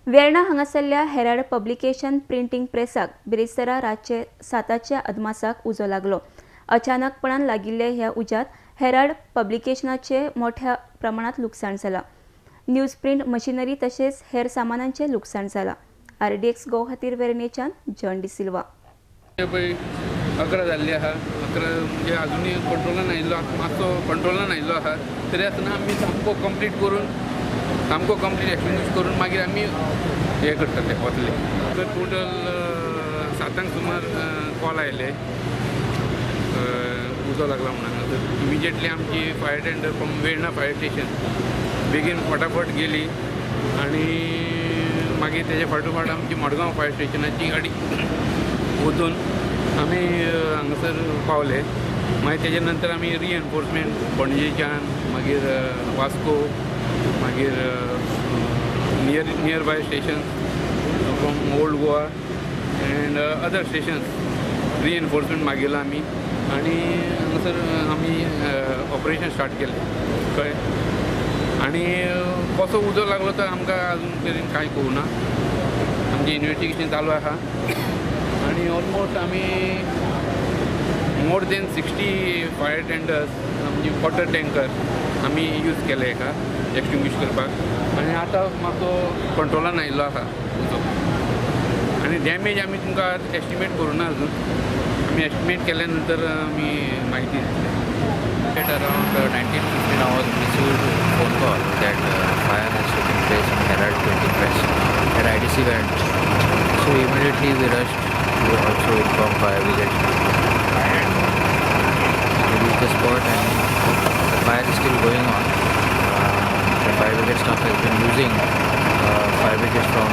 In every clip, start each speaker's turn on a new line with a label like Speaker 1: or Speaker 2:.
Speaker 1: वेर्णा हांगासरल्या Herald publication printing प्रेसाक बिरेस्तारा रातचे 7च्या अदमासाक उजो लागलो. अचानकपणान लागिल्ले ह्या उज्यांत हेराल्ड पब्लिकेशनाचे मोठ्या प्रमाणात लुकसाण जाला. न्यूज प्रिंट मशिनरी तशेंच हेर सामानांचे लुकसाण जाला. आरडीएक्स गोवा खातीर वेर्णेच्यान जॉन डिसिल्वा.
Speaker 2: 11 जाल्ली आहा, 11 म्हणजे अजूनय कंट्रोलान आयिल्लो, मातसो कंट्रोलान आयिल्लो आहा. तरी आसतना आमी सामको कंप्लीट करून, सामको कंप्लीट एक्सटिंग्विश करून मागीर आमी हें करतले, वतले. तर टोटल 7 सुमार कॉल आयले उजो लागला म्हणून हांगासर. इमिजिएटली आमची fire tender from Verna fire station बेगीन फटाफट गेली आनी मागीर तेजे फाटोफाट आमची मडगांव फायर स्टेशनाची गाडी वचून आमी हांगासर पावले. मागीर तेजे नंतर आमी रिएनफोर्समेंट पणजेच्यान, मागीर वास्को, मागीर near by station from old Goa and other stations reinforcement मागयलां आमी आनी हांगासर आमी ऑपरेशन स्टार्ट केलें. कळ्ळें? आनी कसो उजो लागलो तो आमकां अजून मेरेन कांय कळूना. आमचें इन्वेस्टिगेशन चालू आसा आनी ऑलमोस्ट आमी मोर दॅन 60 फायर टेंडर्स, म्हणजे वॉटर टँकर आमी यूज केले हेका एक्सटिंग्विश करपाक आनी आतां मातसो कंट्रोलान आयिल्लो आसा उजो. आनी डॅमेज आमी तुमकां एस्टिमेट करूं ना अजून, आमी एस्टिमेट केल्या नंतर आमी म्हायती दितले.
Speaker 3: At around 19:15 hours, we received phone call that fire has taken place in Herald Printing Press at IDC Verna. So immediately we rushed to also inform fire brigade and we reached the spot and the fire is still going on. The fire brigade staff has been using fire brigades from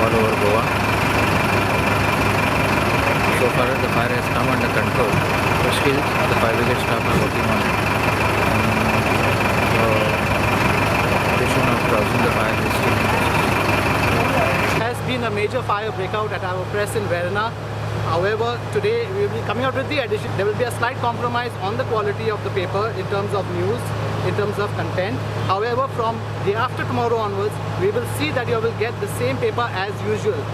Speaker 3: all over Goa. So far the fire has come under control, but still the fire brigade staff are working on it. And the operation of dousing the fire is still in process.
Speaker 4: Has been a major fire breakout at our press in Verna. However, today we will be coming out with the addition. There will be a slight compromise on the quality of the paper in terms of news, in terms of content. However, from day after tomorrow onwards, we will see that you will get the same paper as usual.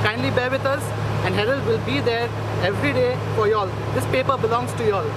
Speaker 4: Kindly bear with us, and Herald will be there every day for you all. This paper belongs to you all.